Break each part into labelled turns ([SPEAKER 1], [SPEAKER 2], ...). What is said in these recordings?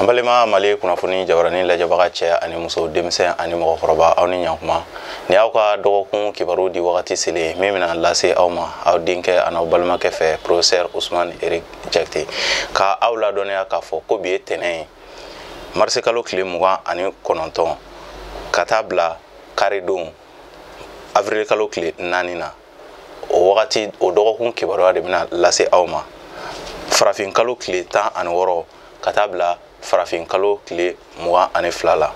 [SPEAKER 1] An balima Mali kunnafoni jabaranin lajɛbaga cɛ ani muso, denmisɛn ani mɔgɔkɔrɔba, aw ni ɲankuma. Ni aw ka dɔgɔkun kibaru di wagati selen min bɛna lase aw ma aw denkɛ ani aw balimakɛ fɛ, professeur Ousmane Eric Diakité, ka aw ladɔnniya k'a fɔ ko bi ye tɛnɛn ye, marisi kalo tile 29 ka taa bila karidon avril kalo tile 4 na. O wagati o dɔgɔkun kibaruya de bɛna lase aw ma, farafin kalo tile 16 ka taa bila farafin kalo tile 22 la.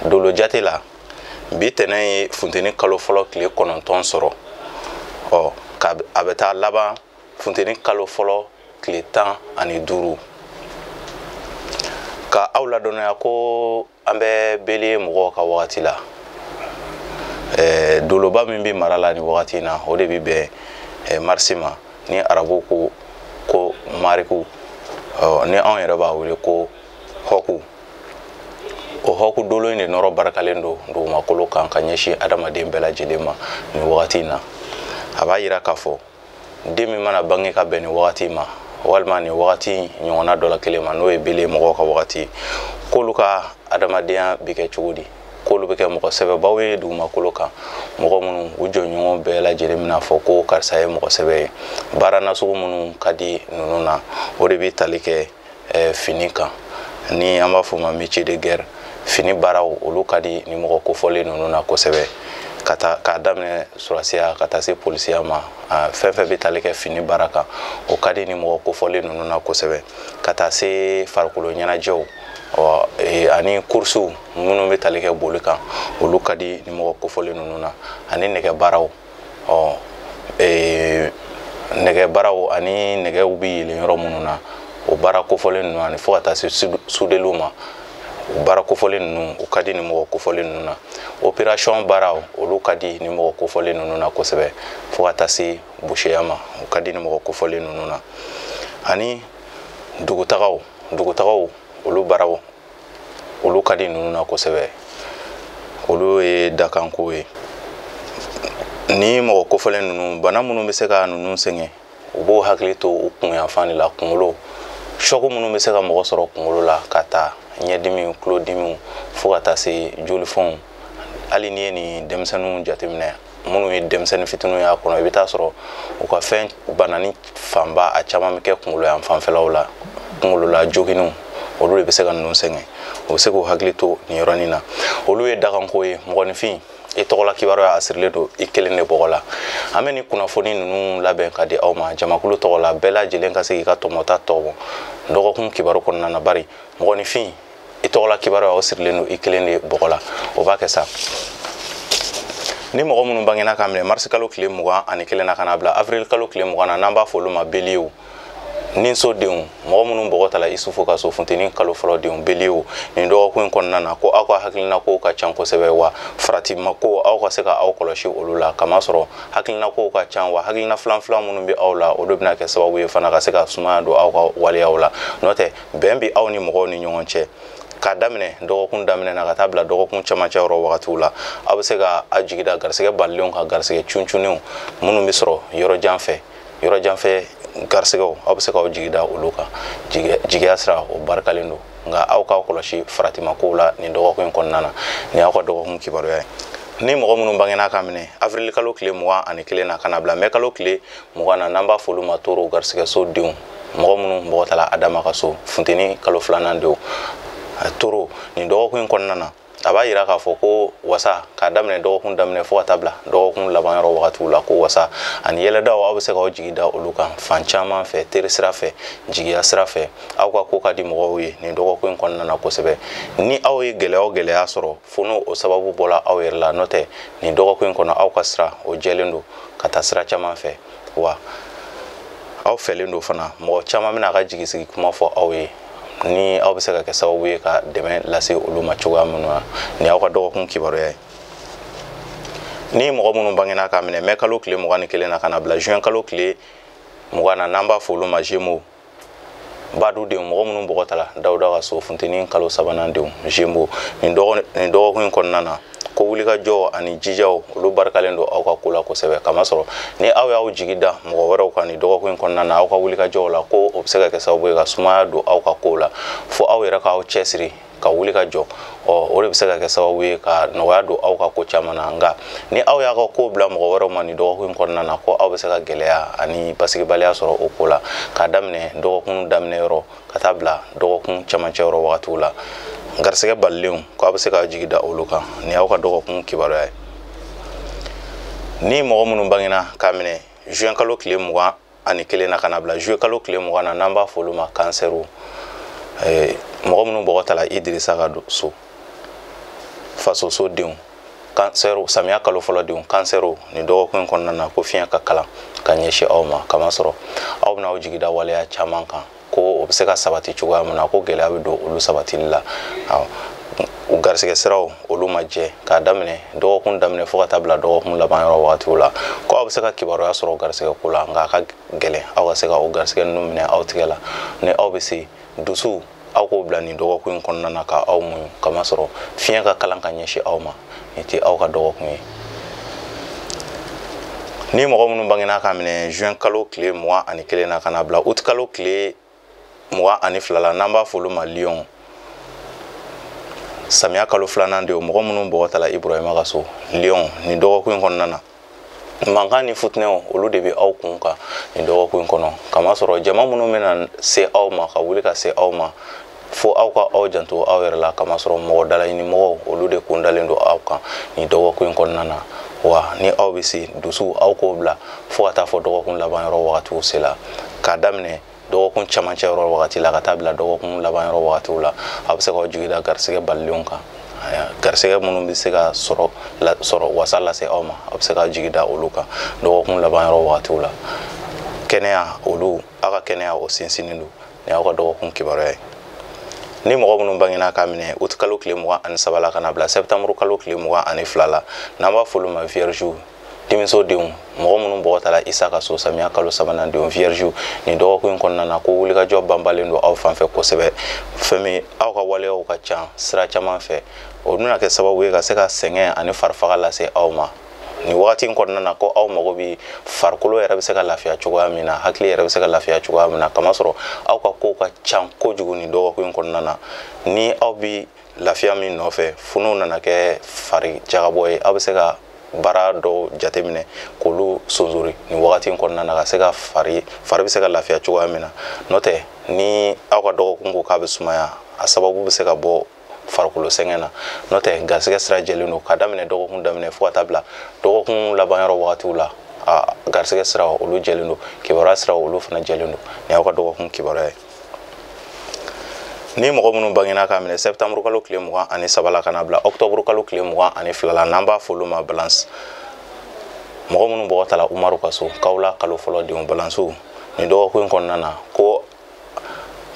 [SPEAKER 1] Dolo jate la, bi tɛnɛn ye funteni kalo fɔlɔ tile 9 sɔrɔ, ɔ a bɛ taa laban funteni kalo fɔlɔ tile 15. Ka aw ladɔnniya ko an bɛ bele mɔgɔw ka wagati la, doloba min bɛ mara la nin wagati in na, o de bɛ bɛn marisi ma, ni arabu ko mariku, ni anw yɛrɛ b'a wele ko hɔku. O hɔku dolo in de nɔrɔ barikalen don dugumakolo kan ka ɲɛsin adamaden bɛɛ lajɛlen ma nin wagati in na. A b'a yira k'a fɔ den min mana bange ka bɛn nin wagati ma, walima nin wagati ɲɔgɔnna dɔ la kelen ma, n'o ye bele mɔgɔw ka wagati, k'olu ka adamadenya bɛ kɛ cogo di, k'olu bɛ kɛ mɔgɔ sɛbɛbaw ye dugumakolo kan, mɔgɔ minnu u jɔɲɔgɔn bɛɛ lajɛlen bɛna fɔ ko karisa ye mɔgɔ sɛbɛ ye. Baara nasugu minnu ka di ninnu na, o de bɛ tali kɛ fini kan, ni an b'a fɔ o ma métier de guerre. Fini baaraw olu ka di ni mɔgɔ kofɔlen ninnu na kosɛbɛ, ka taa k'a daminɛ surasiya ka taa se polisiya ma, fɛn fɛn bɛ tali kɛ fini baara kan, o ka di ni mɔgɔ kofɔlen ninnu na kosɛbɛ, ka taa se farikolo ɲɛnajɛw ani kursiw minnu bɛ tali kɛ boli kan, olu ka di ni mɔgɔ kofɔlen ninnu na, ani nɛgɛ baaraw, nɛgɛ baaraw ani nɛgɛw bɛ yɛlɛn yɔrɔ minnu na, o baara kofɔlen ninnu, ani fo ka taa se sudeliw ma, o baara kofɔlen ninnu o ka di ni mɔgɔ kofɔlen ninnu na. Opération baaraw olu ka di ni mɔgɔ kofɔlen ninnu na kosɛbɛ, fo ka taa se buseya ma, o ka di ni mɔgɔ kofɔlen ninnu na. Ani dugutagaw olu baaraw olu ka di ninnu na kosɛbɛ, olu ye dakanko ye. Ni mɔgɔ kofɔlen ninnu, bana minnu bɛ se ka ninnu sɛgɛn, u b'o hakili to u kunyanfan de la, kunkolo choc minnu bɛ se ka mɔgɔ sɔrɔ kunkolo la, ka taa ɲɛdimi, tulodimiw, fo ka taa se jolifɔnw. Hali n'i ye nin denmisɛnninw jateminɛ, minnu ye denmisɛnnin fitininw y'a kɔnɔ, i bɛ taa sɔrɔ u ka fɛn banani fanba a caman bɛ kɛ kunkolo yan fanfɛlaw la, kunkolola joginniw, olu de bɛ se ka ninnu sɛgɛn. U bɛ se k'u hakili to nin yɔrɔnin na. Olu ye dakanko ye. Mɔgɔninfin, i tɔgɔla kibaruya a sirilen don i kelen de bɔgɔ la. An bɛ nin kunnafoni ninnu labɛn ka di aw ma jamakulu tɔgɔ la, bɛɛ lajɛlen ka se k'i ka tɔmɔta tɔmɔ dɔgɔkun kibaru kɔnɔna na. Bari mɔgɔninfin, i tɔgɔla kibaruya o sirilen don i kelen de bɔgɔ la. O b'a kɛ sa ni mɔgɔ minnu bangena ka minɛ marisi kalo tile 21 na ka na bila avril kalo tile 20 na, n'an b'a fɔ olu ma beliyew, ninso denw, mɔgɔ minnu bɔgɔ tala Isufu ka so, funteni kalo fɔlɔ denw, beliyew, nin dɔgɔkun in kɔnɔna na, ko aw ka hakilina kow ka ca kosɛbɛ, wa faratima ko aw ka se ka aw kɔlɔsi olu la, kamasɔrɔ hakilina kow ka ca, wa hakilina filan filan minnu bɛ aw la, olu bɛna kɛ sababu ye fana ka se ka sumaya don aw ka waleyaw la. N'o tɛ, bɛn bɛ aw ni mɔgɔw ni ɲɔgɔn cɛ. K'a daminɛ dɔgɔkun daminɛ na ka taa bila dɔgɔkun cɛmancɛ yɔrɔ wagatiw la, aw bɛ se ka aw jigi da garisɛgɛ balilenw kan, garisɛgɛ cuncunnenw minnu bɛ sɔrɔ yɔrɔ jan fɛ, yɔrɔ jan fɛ garisɛgɛw, aw bɛ se k'aw jigi da olu kan. Jigiya sira o barikalen don, nka aw k'aw kɔlɔsi faratima kow la nin dɔgɔkun in kɔnɔna na. Nin y'aw ka dɔgɔkun kibaruya ye. Ni mɔgɔ minnu bangena ka minɛ avril kalo tile 21 na ka na bila mɛ kalo tile 20 na, n'an b'a fɔ olu ma toro garisɛgɛso denw, mɔgɔ minnu bɔgɔ tala Adama ka so, funteni kalo filanan denw, toro, nin dɔgɔkun in kɔnɔna na, a b'a yira k'a fɔ ko wasa k'a daminɛ dɔgɔkun daminɛ fo ka taa bila dɔgɔkun laban yɔrɔ wagatiw la, ko wasa ani yɛlɛdaw, aw bɛ se k'aw jigi da olu kan fan caman fɛ, teri sira fɛ, jigiya sira fɛ. Aw ka ko ka di mɔgɔw ye nin dɔgɔkun in kɔnɔna na kosɛbɛ. Ni aw ye gɛlɛya o gɛlɛya sɔrɔ, fo n'o o sababu bɔra aw yɛrɛ la, n'o tɛ nin dɔgɔkun in kɔnɔ aw ka sira o jɛlen don ka taa sira caman fɛ, wa aw fɛlen don fana. Mɔgɔ caman bɛna a ka jigisigi kuma fɔ aw ye, ni aw bɛ se ka kɛ sababu ye ka dɛmɛ lase olu ma cogoya minnu na. Nin y'aw ka dɔgɔkun kibaruya ye. Ni mɔgɔ minnu bangena k'a minɛ mɛ kalo tile 21 na ka na bila juin kalo tile 20 na, n'an b'a fɔ olu ma Gémeaux, badu denw, mɔgɔ minnu bɔgɔ tala Dawuda ka so, funteni kalo sabanan denw, Gémeaux, nin dɔgɔkun in kɔnɔna na, Ko wulikajɔ ani jijaw olu barikalen don aw ka ko la kosɛbɛ, kamasɔrɔ ni aw y'aw jigi da mɔgɔ wɛrɛw kan nin dɔgɔkun in kɔnɔna na aw ka wulikajɔw la, ko o bɛ se ka kɛ sababu ye ka sumaya don aw ka kow la, fo aw yɛrɛ k'aw cɛsiri ka wuli ka jɔ. O de bɛ se ka kɛ sababu ye ka nɔgɔya don aw ka ko caman na. Nka ni aw y'a ka ko bila mɔgɔ wɛrɛw ma nin dɔgɔkun in kɔnɔna na, ko aw bɛ se ka gɛlɛya ani basigibaliya sɔrɔ o ko la, k'a daminɛ dɔgɔkun daminɛ yɔrɔ ka taa bila dɔgɔkun cɛmancɛ yɔrɔ wagatiw la. Garisɛgɛ balilenw, ko aw bɛ se k'aw jigi da olu kan. Nin y'aw ka dɔgɔkun kibaruya ye. Ni mɔgɔ minnu bangena k'a minɛ juin kalo tile 21 na ka na bila juillet kalo tile 20 na, n'an b'a fɔ olu ma kansɛriw, mɔgɔ minnu bɔgɔ tala Idirisa ka so, fasoso denw, kansɛriw, samiya kalo fɔlɔ denw, kansɛriw, nin dɔgɔkun in kɔnɔna na ko fiɲɛ ka kalan ka ɲɛsin aw ma, kamasɔrɔ aw bɛna aw jigi da waleya caman kan ko o bɛ se ka sabati cogoya min na, ko gɛlɛya bɛ don olu sabatili la. U garisɛgɛ siraw olu ma jɛ k'a daminɛ dɔgɔkun daminɛ fo ka taa bila dɔgɔkun laban yɔrɔ wagatiw la, ko aw bɛ se ka kibaruya sɔrɔ garisɛgɛ ko la, nka a ka gɛlɛn aw ka se ka o garisɛgɛ ninnu minɛ aw tigɛ la. Ni aw bɛ se dusu, aw k'o bila nin dɔgɔkun in kɔnɔna na ka aw muɲu, kamasɔrɔ fiɲɛ ka kalan ka ɲɛsin aw ma. Nin tɛ aw ka dɔgɔkun ye. Ni mɔgɔ minnu bangena k'a minɛ juin kalo tile 21 na ka na bila août kalo tile 22 la, n'an b'a fɔ olu ma lion, samiya kalo filanan de, mɔgɔ minnu bɔgɔ tala Iburahima ka so, lion, nin dɔgɔkun in kɔnɔna na mankan ni futinɛw olu de bɛ aw kun kan nin dɔgɔkun in kɔnɔ, kamasɔrɔ jama minnu bɛna se aw ma ka wuli ka se aw ma, fo aw ka aw janto aw yɛrɛ la, kamasɔrɔ mɔgɔ dalaɲini mɔgɔw olu de kun dalen don aw kan nin dɔgɔkun in kɔnɔna na. Wa ni aw bɛ se dusu, aw k'o bila fo ka taa fɔ dɔgɔkun laban yɔrɔ wagatiw se la, k'a daminɛ dɔgɔkun camancɛ yɔrɔ wagati la ka taa bila dɔgɔkun laban yɔrɔ wagatiw la, aw bɛ se k'aw jigi da garisɛgɛ balilenw kan, garisɛgɛ minnu bɛ se ka sɔrɔ wasa lase aw ma, aw bɛ se k'aw jigi da olu kan dɔgɔkun laban yɔrɔ wagatiw la. Kɛnɛya olu, aw ka kɛnɛya o sinsinnen don. Nin y'aw ka dɔgɔkun kibaruya ye. Ni mɔgɔ minnu bangena k'a minɛ août kalo tile 23 la ka na bila septembre kalo tile 22 la, n'an b'a fɔ olu ma vierge, denmuso denw, mɔgɔ minnu bɔgɔ tala Isa ka so, samiya kalo sabanan denw, vierge, nin dɔgɔkun in kɔnɔna na ko wulikajɔ banbalen don aw fan fɛ kosɛbɛ. Fɛn min aw ka waleyaw ka ca sira caman fɛ, o bɛna kɛ sababu ye ka se ka sɛgɛn ani farifaga lase aw ma nin wagati in kɔnɔna na, ko aw mago bɛ farikolo yɛrɛ bɛ se ka lafiya cogoya min na, hakili yɛrɛ bɛ se ka lafiya cogoya min na, kamasɔrɔ aw ka kow ka ca kojugu nin dɔgɔkun in kɔnɔna na. Ni aw bɛ lafiya min nɔfɛ, fo n'o nana kɛ fari jagabɔ ye, aw bɛ se ka baara dɔw jateminɛ k'olu sonsori nin wagati in kɔnɔna na, ka se ka fari bɛ se ka lafiya cogoya min na. N'o tɛ, ni aw ka dɔgɔkun ko k'a bɛ sumaya, a sababu bɛ se ka bɔ farikolo sɛgɛn na. N'o tɛ, garisɛgɛ sira jɛlen don k'a daminɛ dɔgɔkun daminɛ fo ka taa bila dɔgɔkun laban yɔrɔ wagatiw la, a garisɛgɛ sira olu jɛlen don, kibaruya sira olu fana jɛlen don. Nin y'aw ka dɔgɔkun kibaruya ye. Ni mɔgɔ minnu bangena k'a minɛ septembre kalo tile 23 la ka na bila octobre kalo tile 22 la, n'an b'a fɔ olu ma balance, mɔgɔ minnu bɔgɔ tala Umaru ka so, kawula kalo fɔlɔ denw, balance, nin dɔgɔkun in kɔnɔna na ko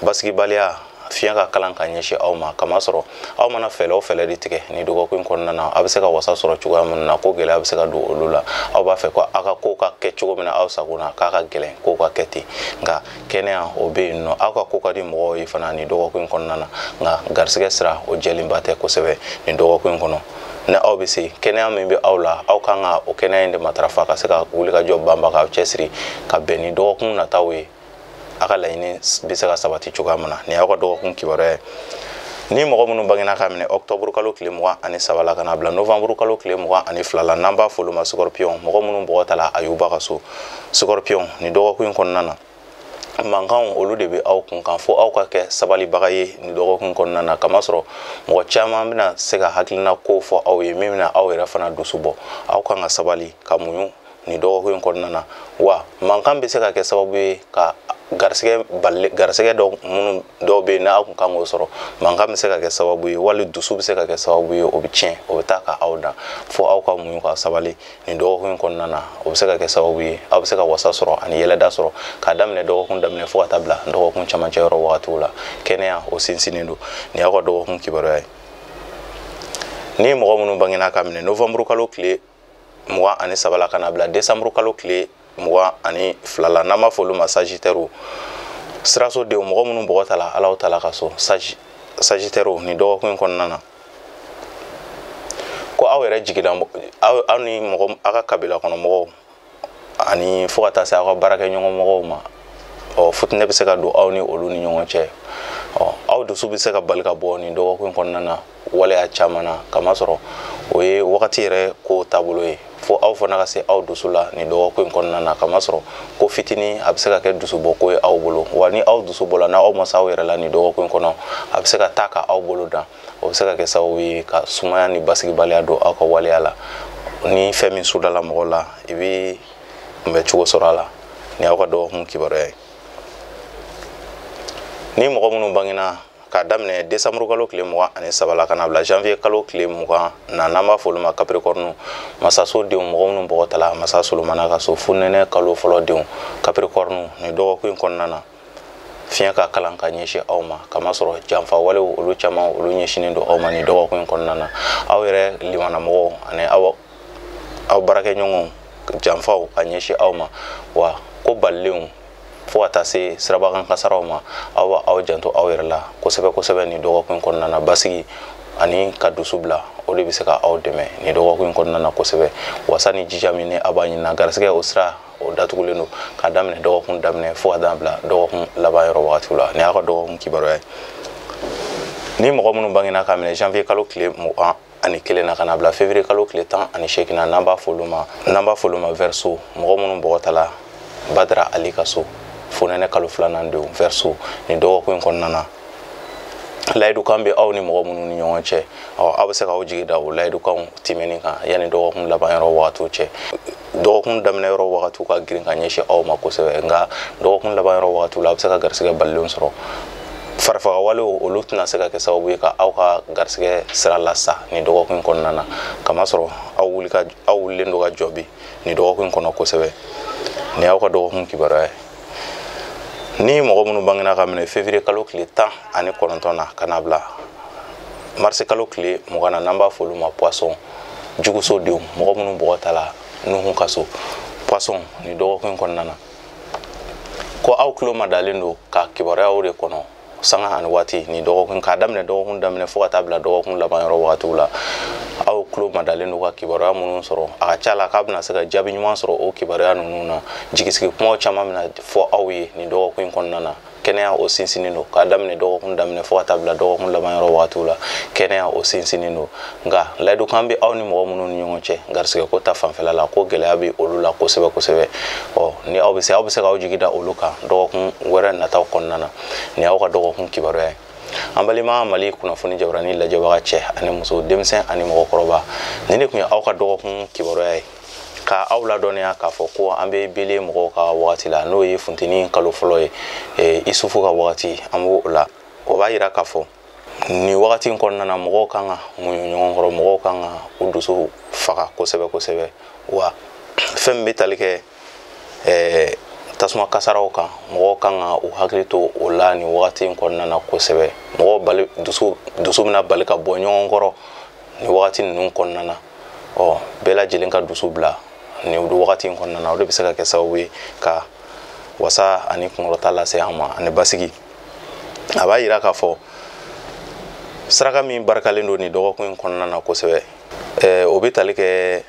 [SPEAKER 1] basigibaliya fiɲɛ ka kalan ka ɲɛsin aw ma, kamasɔrɔ aw mana fɛɛrɛ o fɛɛrɛ de tigɛ nin dɔgɔkun in kɔnɔna na, aw bɛ se ka wasa sɔrɔ cogoya minnu na, ko gɛlɛya bɛ se ka don olu la. Aw b'a fɛ ko aw ka kow ka kɛ cogo min na aw sago na, k'a ka gɛlɛn kow ka kɛ ten, nka kɛnɛya o bɛ yen nɔ. Aw ka ko ka di mɔgɔw ye fana nin dɔgɔkun in kɔnɔna na, nka garisɛgɛ sira o jɛlenba tɛ kosɛbɛ nin dɔgɔkun in kɔnɔ. Ni aw bɛ se kɛnɛya min bɛ aw la, aw kan ka o kɛnɛya in de matarafa ka se ka wuli ka jɔ banba k'aw cɛsiri ka bɛn ni dɔgɔkun nataw ye, a ka laɲini bɛ se ka sabati cogoya min na. Nin y'aw ka dɔgɔkun kibaruya ye. Ni mɔgɔ minnu bangena k'a minɛ octobre kalo tile 23 la ka na bila novembre kalo tile 22 la, n'an b'a fɔ olu ma scorpion, mɔgɔ minnu bɔgɔ tala Ayuba ka so, scorpion, nin dɔgɔkun in kɔnɔna na mankanw olu de bɛ aw kun kan, fo aw ka kɛ sabalibaga ye nin dɔgɔkun kɔnɔna na, kamasɔrɔ mɔgɔ caman bɛna se ka hakilina kow fɔ aw ye min bɛna aw yɛrɛ fana dusu bɔ. Aw kan ka sabali ka muɲu nin dɔgɔkun in kɔnɔna na. Wa mankan bɛ se ka kɛ sababu ye ka garisɛgɛ dɔw minnu dɔw bɛ yen n'aw kun kan k'o sɔrɔ, mankan bɛ se ka kɛ sababu ye, wali dusu bɛ se ka kɛ sababu ye, o bɛ tiɲɛ, o bɛ taa ka aw dan. Fo aw ka muɲu ka sabali nin dɔgɔkun in kɔnɔna na, o bɛ se ka kɛ sababu ye aw bɛ se ka wasa sɔrɔ ani yɛlɛda sɔrɔ k'a daminɛ dɔgɔkun daminɛ fo ka taa bila dɔgɔkun camancɛ yɔrɔ wagatiw la. Kɛnɛya o sinsinnen don. Nin y'aw ka dɔgɔkun kibaruya ye. Ni mɔgɔ minnu bangena k'a minɛ novembre kalo tile 23 la ka na bila décembre kalo tile 22 la, n'an b'a fɔ olu ma sagittaire, siraso denw, mɔgɔ minnu bɔgɔ tala Alahu taala ka so, sagittaire, nin dɔgɔkun in kɔnɔna na ko aw yɛrɛ jigila aw ni mɔgɔ aw ka kabila kɔnɔ mɔgɔw ani fo ka taa se aw ka baarakɛɲɔgɔn mɔgɔw ma, ɔ futinɛ bɛ se ka don aw ni olu ni ɲɔgɔn cɛ. Ɔ aw dusu bɛ se ka bali ka bɔ nin dɔgɔkun kɔnɔna na waleya caman na, kamasɔrɔ o ye wagati yɛrɛ ko taabolo ye. Fo aw fana ka se aw dusu la nin dɔgɔkun in kɔnɔna na, kamasɔrɔ ko fitinin a bɛ se ka kɛ dusubɔko ye aw bolo. Wa ni aw dusu bɔla, n'aw ma se aw yɛrɛ la nin dɔgɔkun in kɔnɔ, a bɛ se ka taa ka aw bolo dan. O bɛ se ka kɛ sababu ye ka sumaya ni basigibaliya don aw ka waleya la. Ni fɛn min sudala mɔgɔ la, i bɛ kunbɛ cogo sɔrɔ a la. Ni aw ka dɔgɔkun kibaruya ye. Ni mɔgɔ minnu bangena k'a daminɛ décembre kalo tile 23 la ka na bila janvier kalo tile 20 na, n'an b'a fɔ olu ma Capricorne, masaso denw, mɔgɔ minnu bɔgɔ tala masa Solomana ka so, funɛnɛ kalo fɔlɔ denw Capricorne, nin dɔgɔkun in kɔnɔna na fiɲɛ ka kalan ka ɲɛsin aw ma, kamasɔrɔ janfa walew olu caman olu ɲɛsinnen don aw ma nin dɔgɔkun in kɔnɔna na. Aw yɛrɛ limanamɔgɔw ani aw baarakɛɲɔgɔnw janfaw ka ɲɛsin aw ma, wa ko balilenw fo ka taa se sirabakan kasaraw ma, aw b'a aw janto aw yɛrɛ la kosɛbɛ kosɛbɛ nin dɔgɔkun kɔnɔna na. Basigi ani ka dusu bila, o de bɛ se ka aw dɛmɛ nin dɔgɔkun kɔnɔna na kosɛbɛ. Wasa ni jija min ni aw b'a ɲini na, garisɛgɛ o sira o datugulen don k'a daminɛ dɔgɔkun daminɛ fo ka taa bila dɔgɔkun laban yɔrɔ wagatiw la. Nin y'a ka dɔgɔkun kibaruya ye. Ni mɔgɔ minnu bangena k'a minɛ janvier kalo tile 21 na ka na bila février kalo tile 18 na, n'an b'a fɔ olu ma Verseau, mɔgɔ minnu bɔgɔ ta la Badara Ali ka so, fonɛnɛ kalo 2nan denw Verseau, nin dɔgɔkun in kɔnɔna na layidukan bɛ aw ni mɔgɔ minnu ni ɲɔgɔn cɛ, ɔ aw bɛ se k'aw jigi da o layidukanw tɛmɛni kan yanni dɔgɔkun laban yɔrɔ wagatiw cɛ. Dɔgɔkun daminɛ yɔrɔ wagatiw ka girin ka ɲɛsin aw ma kosɛbɛ, nka dɔgɔkun laban yɔrɔ wagatiw la a bɛ se ka garisɛgɛ balilenw sɔrɔ. Farifagawalew olu tɛna se ka kɛ sababu ye ka aw ka garisɛgɛ sira lasa nin dɔgɔkun kɔnɔna na, kamasɔrɔ aw wulilen don ka jɔ bi nin dɔgɔkun kɔnɔ kosɛbɛ. Nin y'aw ka dɔgɔkun kibaruya ye. Ni mɔgɔ minnu bangena ka minɛ février kalo tile 19 na ka na bila mars kalo tile 20 na, n'an b'a fɔ olu ma Poisson, juguso denw, mɔgɔ minnu bɔgɔ ta la Nuhu ka so, Poisson, nin dɔgɔkun kɔnɔna na ko aw tulo ma dalen don ka kibaruyaw de kɔnɔ sanga ani waati nin dɔgɔkun, k'a daminɛ dɔgɔkun daminɛ fo ka taa bila dɔgɔkun laban yɔrɔ wagatiw la. Aw tulo ma dalen don ka kibaruya minnu sɔrɔ, a ka ca la k'a bɛna se ka jaabi ɲuman sɔrɔ o kibaruya ninnu na. Jigisigi kumaw caman bɛna fɔ aw ye nin dɔgɔkun in kɔnɔna na. Kɛnɛya o sinsinnen don k'a daminɛ dɔgɔkun daminɛ fo ka taa bila dɔgɔkun laban yɔrɔ wagatiw la, kɛnɛya o sinsinnen don. Nka layidukan bɛ aw ni mɔgɔ minnu ni ɲɔgɔn cɛ garisɛgɛ ko ta fanfɛla la, ko gɛlɛya bɛ olu la kosɛbɛ kosɛbɛ. Ɔ ni aw bɛ se, aw bɛ se k'aw jigi da olu kan dɔgɔkun wɛrɛ nataw kɔnɔna na. Nin y'aw ka dɔgɔkun kibaruya ye. An balima Mali kunnafoni jabarani lajɛbaga cɛ ani muso, denmisɛn ani mɔgɔkɔrɔba, nin de tun ye aw ka dɔgɔkun kibaruya ye. Ka aw ladɔnniya k'a fɔ ko an bɛ bele mɔgɔw ka wagati la, n'o ye funteni kalo fɔlɔ ye, Isufu ka wagati, an b'o la. O b'a yira k'a fɔ nin wagati in kɔnɔna na mɔgɔw kan ka muɲu ɲɔgɔn kɔrɔ, mɔgɔw kan ka u dusu faga kosɛbɛ kosɛbɛ. Wa fɛn min bɛ tali kɛ tasuma kasaraw kan, mɔgɔw kan ka u hakili to o la nin wagati in kɔnɔna na kosɛbɛ. Mɔgɔw bali dusu bɛna bali ka bɔ ɲɔgɔn kɔrɔ nin wagati ninnu kɔnɔna na. Ɔ bɛɛ lajɛlen ka dusu bila nin wagati in kɔnɔna na, o de bɛ se ka kɛ sababu ye ka wasa ani kunkɔrɔta lase an ma ani basigi. A b'a yira k'a fɔ saraka min barikalen don nin dɔgɔkun in kɔnɔna na kosɛbɛ, o bɛ tali kɛ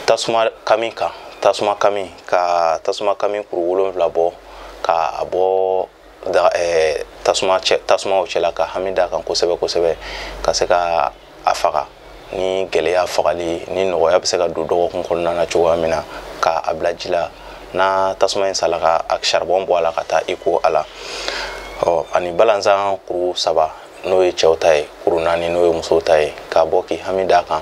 [SPEAKER 1] tasuma kami kan, tasuma kami ka tasuma kami kuru 7 bɔ ka bɔ tasumaw cɛla ka hami d'a kan kosɛbɛ kosɛbɛ, ka se ka a faga. Ni gɛlɛya fagali ni nɔgɔya bɛ se ka don dɔgɔkun kɔnɔna na cogoya min na, ka a bila ji la n'a tasuma in sala ka a charbon bɔ a la ka taa i ko a la. Ɔ ani balanzan kuru 3 n'o ye cɛw ta ye, kuru 4 n'o ye musow ta ye, k'a bɔ k'i hami d'a kan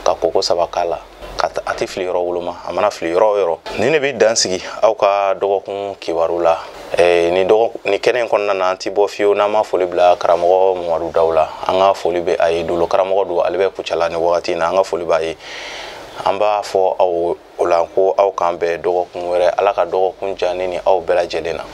[SPEAKER 1] ka koko 3 k'a la, ka a tɛ fili yɔrɔ woloma, a mana fili yɔrɔ o yɔrɔ. Nin de bɛ dan sigi aw ka dɔgɔkun kibaru la. Nin kɛnɛ in kɔnɔna na, an ti bɔ fiyewu n'an ma foli bila karamɔgɔ Mamadu Daw la. An ka foli bɛ a ye, dolo karamɔgɔ don, ale bɛ Kucala nin wagati in na, an ka foli b'a ye. An b'a fɔ aw o la ko aw k'an bɛn dɔgɔkun wɛrɛ, Ala ka dɔgɔkun diya ne ni aw bɛɛ lajɛlen na.